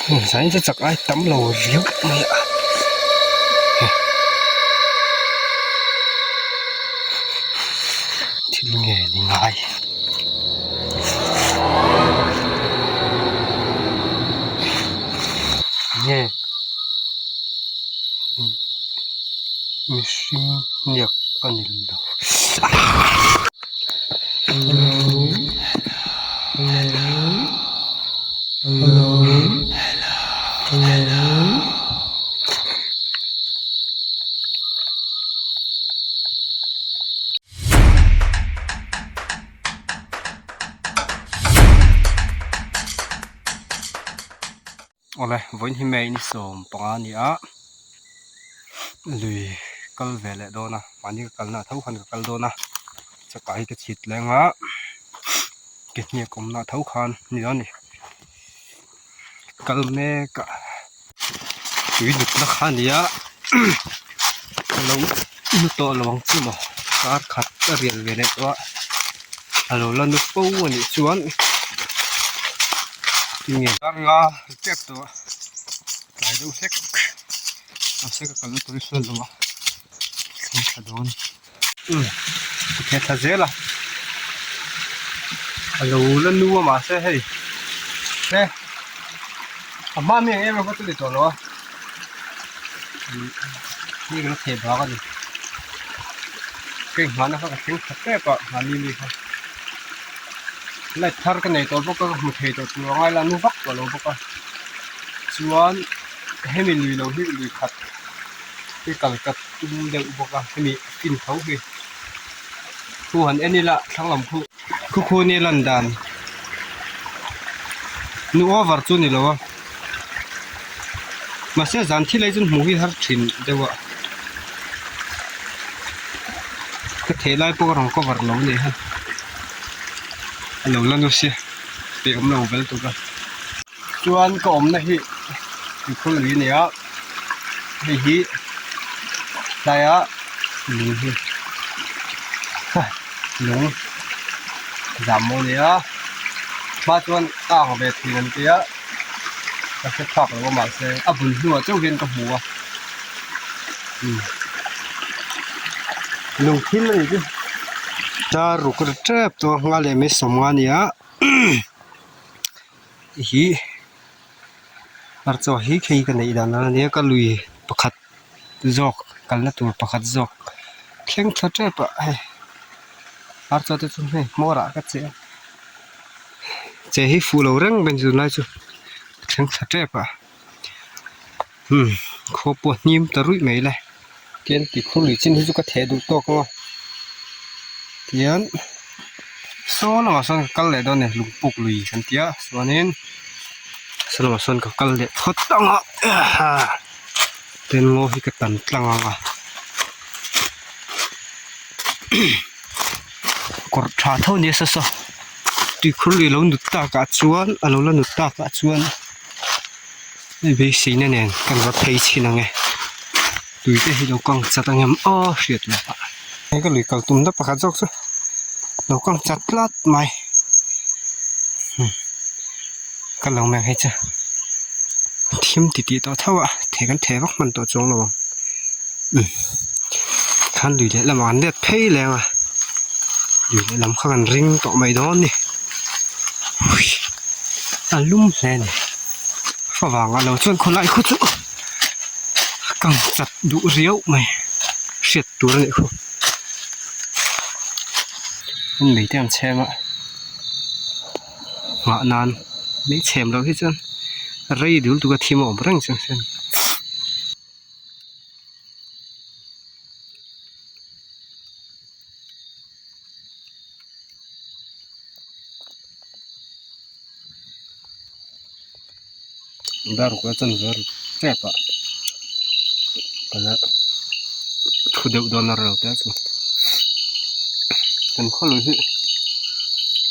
Zain chu chak ai tam lo riau mai a. Thil nge ni ngai. Nge mihring hniak a ni lo. Awle vawiin hi May ni 15 a ni a lui kal ve leh dawn a mahni ka kalna tho khan ka kal dawn a chakah hi ka chhit leng a ke hniak awmna tho khan ni dawn a ni kal mek a tui nutna kha a ni a lo nu tawh lo ang chu maw kar khat a rial ve leh tawh a a lo la nu fo a nih chuan tinge kar nga tep tawh a tlai deuh hlek mahse ka kalna tur hi hla lo a thleng thla dawn umm ka theh thla zel a a lo la nu a mahse hei he a hma mi ang em em kha chu ni tawh lo a ni ka la theh bak a ni ka inghahna kha ka thleng thla tep a mahni mi kha light thar ka nei tawh bawk a ka hmu thei tawh tur a ngai la nu vak tawh lo bawk a chuan hemi lui lo hi lui khat hi kal ka tum deuh bawk a hemi fin tho hi khu han en ila thlang lam khu khu khu nia lan dan nu over chu ni lo a mahse zan thil ei chuan hmuh hi har thin deuh a ka theh lai pawh a rawn cover lo a nih kha a lo la nu sia tih awm lo vel tuk a chuan ka awmna hi tuikhur lui a ni a hei hi tlaia lung hi lung zam maw a ni a hma chuan ka ang ve thin an tia ka hre phak lo a mahse a bul hnuah chauh hian ka hmu a lung thil a nih chu dar ruk ri tep tawh a nghal leh mai 50 a ni a. Hi hmarchaw hi khei ka neih dan a nia ka lui pakhat zawk kalna tur pakhat zawk thleng tha tep a hei hmarchaw te chu hei hmawr ah ka che a che hi fuh lo reng mai tunlai chu thleng thla tep a umm khua pawh a hnim ta ruih mai le tian tikhur lui chin hi chu ka theh duh tawk ang a tian saw lamah sawn ka kal leh dawn a ni lungpuk lui kan ti a chuanin saw lamah sawn ka kal leh phawt ang a tin ngaw hi ka tan tlang ang a kawr tha tho a ni a saw saw tuikhur lui lo nut takah chuan a lo la nut takah chuan. Hei beiseina nen kan va phei chhin ang e tui te hi lo kang chat ang em aw hriat loh ah hei ka lui kal tum na pakhat zawk chu lo kang chat tlat mai umm ka lo mek hei chu thim ti tih tawh tho a theh kan theh vak hman tawh chuang lo ang umm khan lui leh lamah an let phei leng a lui leh lam kha kan ring tawh mai dawn a ni. A lum hle a ni favang ah lo chuan khawlai khu chu kang chat duh riau mai hriat tur a nih khu an mei te an chhem a nghah nan mei chhem loh hi chuan rei dul tuk a thim a awm reng chuang hian. Dar ruk a chanve ri tep a tuna thu deuh dawn a rel te chu kan khaw lui hi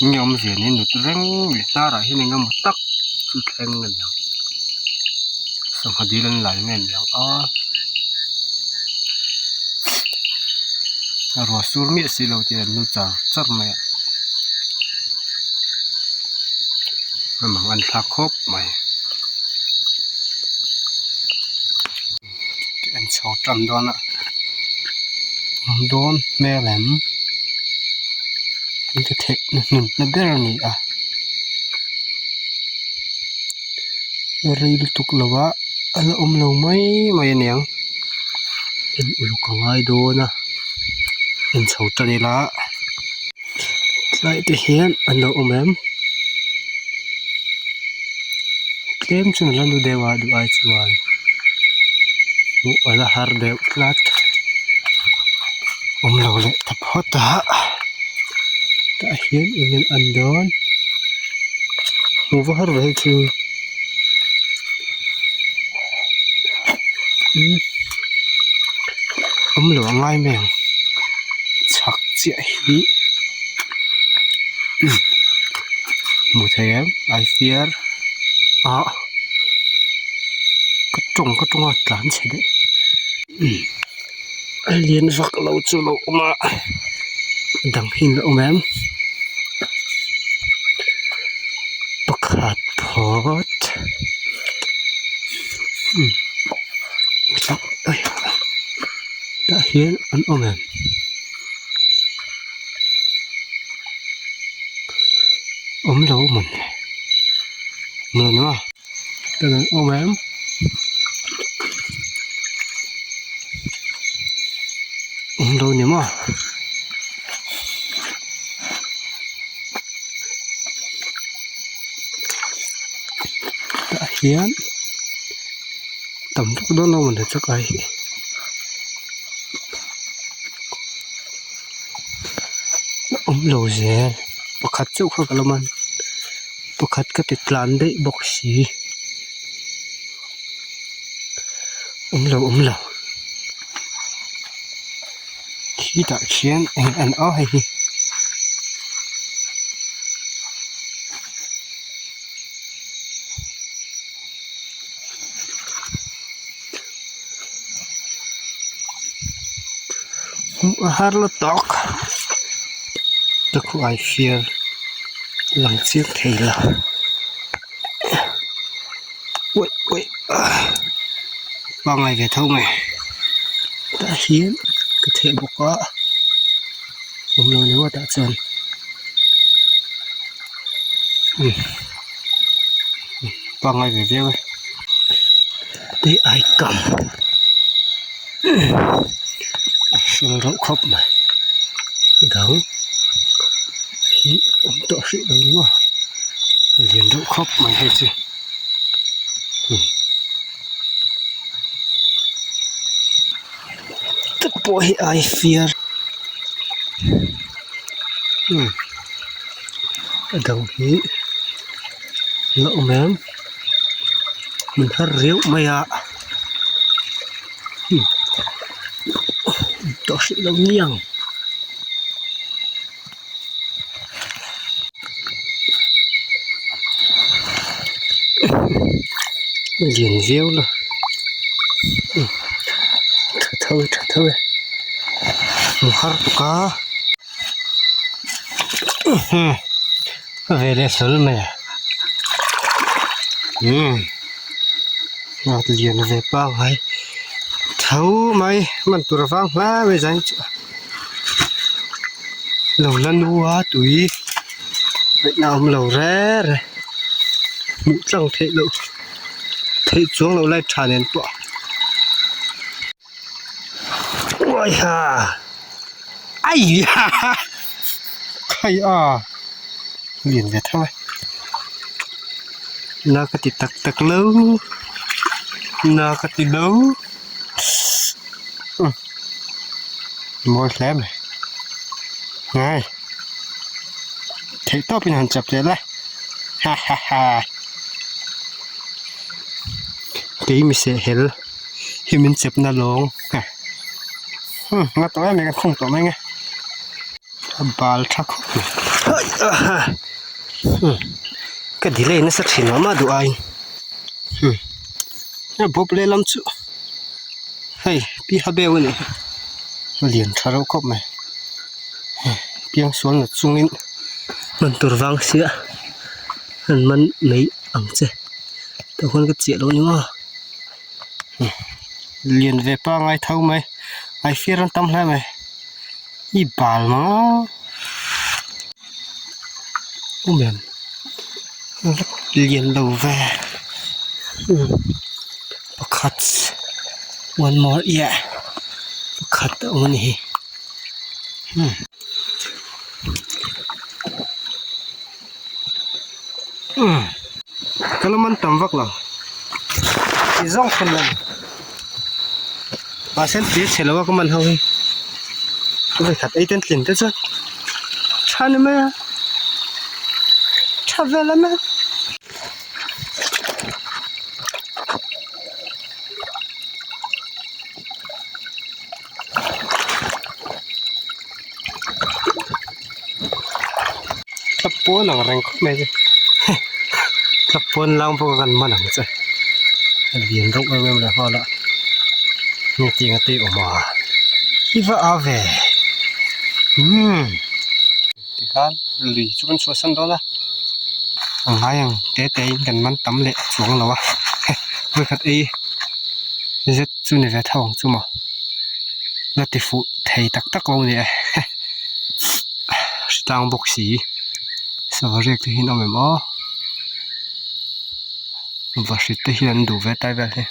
enge awmzia ni nut reng leh hnarah hian eng emaw tak chu thleng a ni ang sangha dil an lai nge ni ang a ruah sur miah si lo te an nu char char mai a. A mang an thlak khawp mai. chho tan dawn a awm dawn hmel em an ti theih na hnun na ber a ni a rei lutuk lo a a la awm lo mai mai a niang en uluk a ngai dawn a en chho tan ila tlai te hian an lo awm em tlem chuan a la nu deuh a duh ai chuan hmuh a la har deuh tlat awm lo leh ta phawt a tah hian eng nge an dawn hmuh va har ve hi chu awm lo a ngai mai ang chhak chiah hi hmuh theih em ai fiar ah ka tawng ka tawng a tlan chhe daih a lian vak lo chu a lo awm a dang hi an la awm em pakhat phawt tah hian an awm em. Awm lo mawn le awm lo a tan an awm em awm lo ni maw tah hian tam vak dawn lo mawn le chakai hi. Awm lo zel pakhat chauh kha ka la man pakhat ka ti tlan daih bawk si awm lo awm lo khitah khian eng an aw hei hi. Hmuh a har la tawk ka khuai fiar lang chiang thei lo uaih uaih pangngai ve tho mai tah hian ka theh bawk a awm lo ni ngawt ah chuan pangngai ve viau e tui ai kam a hring reuh khawp mai dang hi awm tawh hrih lo ni maw a lian deuh khawp mai hei chu te pawh hi ai fiar a dang hi la awm em min har riau mai a tawh hrih lo niang. Lian viau la tha tho e tha tho e hmu har tuk a ka ve leh hlawl mai a umm lian ve pangngai tho mai hman tur avang hle mai zan chu. Lo la nu a tui ngaihna a awm lo re re hmuh tlang theih loh theih chuang loh lai tha nen pawh uai ha ai ha ha khai a lian ve tho e na ka ti tak tak lo na ka ti lo. Mawi hle mai ngai theih tawp in han chap leh la ha ha ha kei mi seh hel hi min chep na lawng ha nga tawh em em ka khung tawh mai nge a bal tha khawp mai ka delay nasa thin mah mah duh aiin. A bawp lehlam chu hei pi ha beu a nih hi a lian tha reuh khawp mai hei piangsual na chungin hman tur vang sia an man mai ang che tah khuan ka chiah lo ni maw. Lian ve pangai tho mai ai fir an tam hle mai i bal mang a awm em lian lo ve pakhat one more yeah pakhat a awm a ni hi umm ka la man tam vak lo ti zawng khawn lo mahse an tui a chhe lo a ka man ho hi ka vawikhat ei ten tlin te chuan tha ni mai a tha vel a mai. Thlap pawn ang reng khawp mai chu thlap pawn lang pawh kan man ang che a lian reuh em em leh nghal a heng tiang a te awm a i va a ve umm tikhan lui chu kan chhuahsan dawn a a ngai ang te te in kan man tam leh chuang lo a vawikhat ei zet chu ni ve tho ang chu maw la ti fuh thei tak tak lo a ni e. Hritlang bawk si sava riak te hi an awm em aw vahrit te hian an duh ve tai vel hi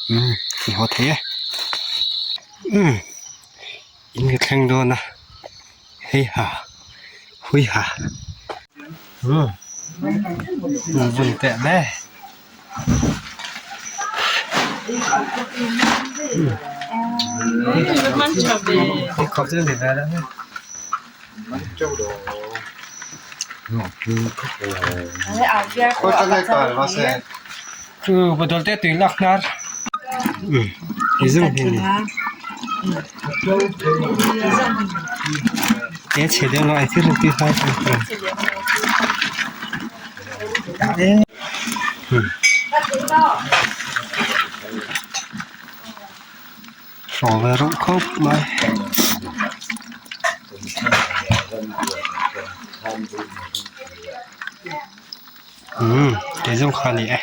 umm an haw thei e umm in ka thleng dawn a hei ha hui ha umm vun teh mai. Chu bottle te tui lak hnar he chhe deuh lo ai thil tui hlai Hraw ve reuh khawp mai. Umm kei zawng kha a ni e.